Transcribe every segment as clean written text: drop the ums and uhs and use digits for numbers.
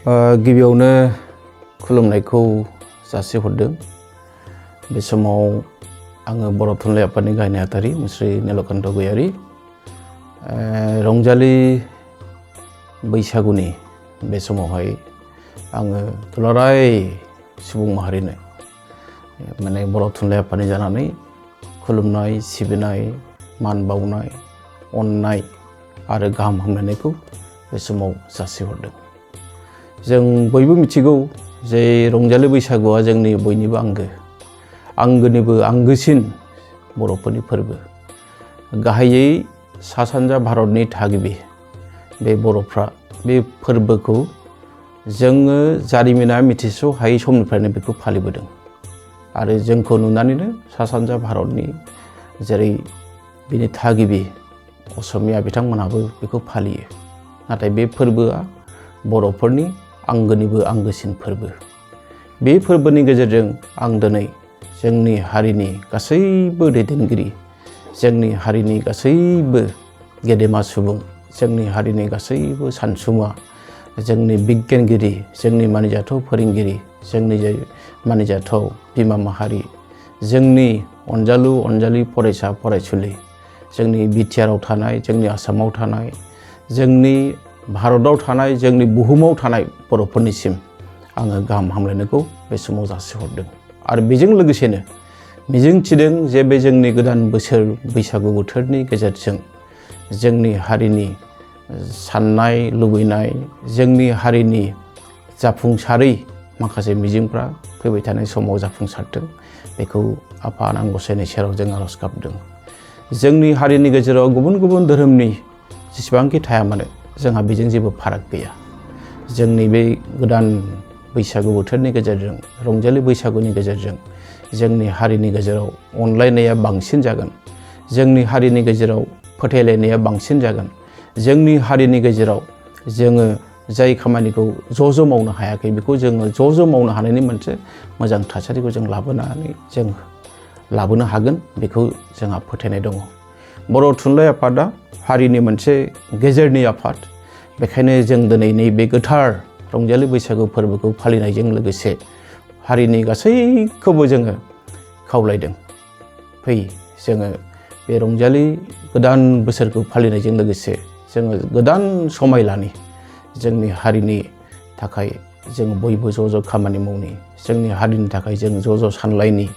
गिबियावनो खुलुमनायखौ जासिहरदों। बे समाव आङो बर' थुनलाइ आफादनि गाहाय नेहाथारि मुस्रि नीलकण्ठ गयारी रंजालि बैसागुनि बे समावहाय आङो दुलाराय सुबुं माहारिनो माने बर' थुनलाइ आफादनि जानानै खुलुमनाय, सिबिनाय, मान बावनाय, अननाय आरो गाहाम हामलायनायखौ बे समाव जासिहरदों। जों बयबो मिथिगौ जे रंजालि बैसागुआ जोंनि बयनिबो आंगोनिबो आंगोसिन बर'फोरनि फोरबो। गाहायै सा सानजा भारतनि थागिबि बे बर'फ्रा बे फोरबोखौ जोङो जारिमिना मिथिस' हायै समनिफ्रायनो बेखौ फालिबोदों आरो जोंखौ नुनानैनो सा सानजा भारतनि जेरै बिनि थागिबि असमिया बिथांमोनहाबो बेखौ फालियो। नाथाय बे फोरबोआ बर'फोरनि आंगोनिबो आंगोसिन फोरबो। बे फोरबोनि गेजेरजों आं दिनै जोंनि हारिनि गासैबो दैदेनगिरि, जोंनि हारिनि गासैबो गेदेमा सुबुं, जोंनि हारिनि गासैबो सानसुमा, जोंनि बिगियानगिरि, जोंनि मानिजाथाव फोरोंगिरि, जोंनि मानिजाथाव बिमा माहारि, जोंनि अनजालि फरायसा फरायसुलि, जोंनि बिटिआरआव थानाय, जोंनि आसामाव थानाय, जोंनि भारतआव थानाय, जोंनि बुहुमाव थानाय बर'फोरनिसिम आङो गाहाम हामलायनायखौ बे समाव जासिहरदों आरो बेजों लोगोसेनो मिजिंथिदों जे बे जोंनि गोदान बोसोर बैसागु बोथोरनि गेजेरजों जोंनि हारिनि साननाय लुबैनाय, जोंनि हारिनि जाफुंसारै माखासे मिजिंफ्रा फैबाय थानाय समाव जाफुंसारथों, बेखौ आफा आनान गसाइनि सेराव जों आरज गाबदों। जोंनि हारिनि गेजेराव गुबुन गुबुन धोरोमनि जेसेबांखि थाया मानो जोंहा बेजों जेबो फाराग गैया। जोंनि बे गोदान बैसागु बोथोरनि गेजेरजों, रंजालि बैसागुनि गेजेरजों जोंनि हारिनि गेजेराव अनलायनाया बांसिन जागोन, जोंनि हारिनि गेजेराव फोथायलायनाया बांसिन जागोन, जोंनि हारिनि गेजेराव जोङो जाय खामानिखौ ज' मावनो हायाखै बेखौ जोङो ज' मावनो हानायनि मोनसे मोजां थासारिखौ जों लाबोनो हागोन, बेखौ जोंहा फोथायनाय दङ। बर' थुनलाइ आफादा हारिनि मोनसे गेजेरनि आफाद। बेखायनो जों दिनै नैबे गोथार रंजालि बैसागु फोरबोखौ फालिनायजों लोगोसे हारिनि गासैखौबो जोङो खावलायदों, फै जोङो बे रंजालि गोदान बोसोरखौ फालिनायजों लोगोसे जोङो गोदान समायलानि जोंनि हारिनि थाखाय जों बयबो ज' खामानि मावनि, जोंनि हारिनि थाखाय जों ज' सानलायनि,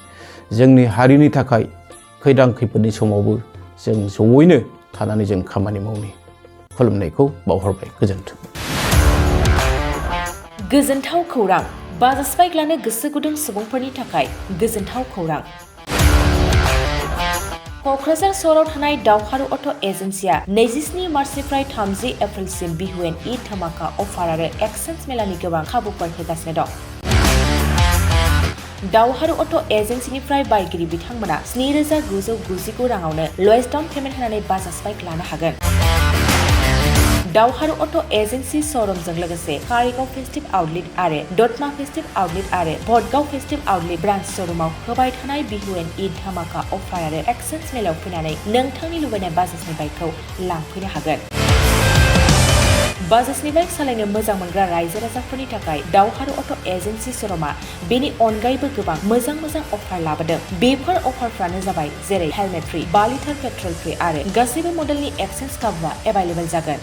जोंनि हारिनि थाखाय खैदां खैफोदनि समावबो जों जयैनो थानानै जों खामानि मावनि। खुलुमनायखौ बावहरबाय। गोजोन्थों। गोजोनथाव खौरां। बाजास्पाइक लानो गोसो गुदुं सुबुंफोरनि थाखाय गोजोनथाव खौरां। क'क्राझार सहराव थानाय दावहारु अट' एजेन्सिया 27 मार्चनिफ्राय 30 एप्रिलसिम बिहु एन्ड ईद धामाका अफार आरो एक्सचेन्ज मेलानि गोबां खाबुफोर होगासिनो दं। दावहारु अट' एजेन्सिनिफ्राय बायगिरि बिथांमोना 7,999 राङावनो लवेस्ट डाउन पेमेन्ट होनानै बाजास्पाइक लानो हागोन। दावहारु अट' एजेन्सि श'रुमजों लोगोसे कारिगाव फेस्टिभ आउटलेट आरो दतमा फेस्टिभ आउटलेट आरो भटगाव फेस्टिभ आउटलेट ब्रान्च श'रुमाव होबाय थानाय बिहु एन्ड ईद धामाका अफार आरो एक्सचेन्ज मेलायाव फैनानै नोंथांनि लुबैनाय बाजाजनि बाइकखौ लांफैनो हागोन। बाजाजनि बाइक सालायनो मोजां मोनग्रा रायजो राजाफोरनि थाखाय दावहारु अट' एजेन्सि श'रुमा बेनि अनगायैबो गोबां मोजां अफार लाबोदों। बेफोर अफारफ्रानो जाबाय जेरै helmet free, 5 litre petrol free आरो गासैबो मडेलनि एक्सचेन्ज खाबुआ एभाइलेबल जागोन।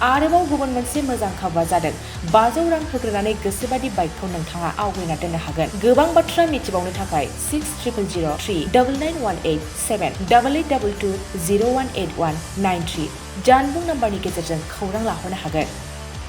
आरोबाव गुबुन मोनसे मोजां खाबुआ जादों 500 रां होग्रोनानै गोसोबादि बाइकखौ नोंथाङा आवगायना दोननो हागोन। गोबां बाथ्रा मिथिबावनो थाखाय 60000399878822018193 जानबुं नाम्बारनि गेजेरजों खौरां लाहरनो हागोन।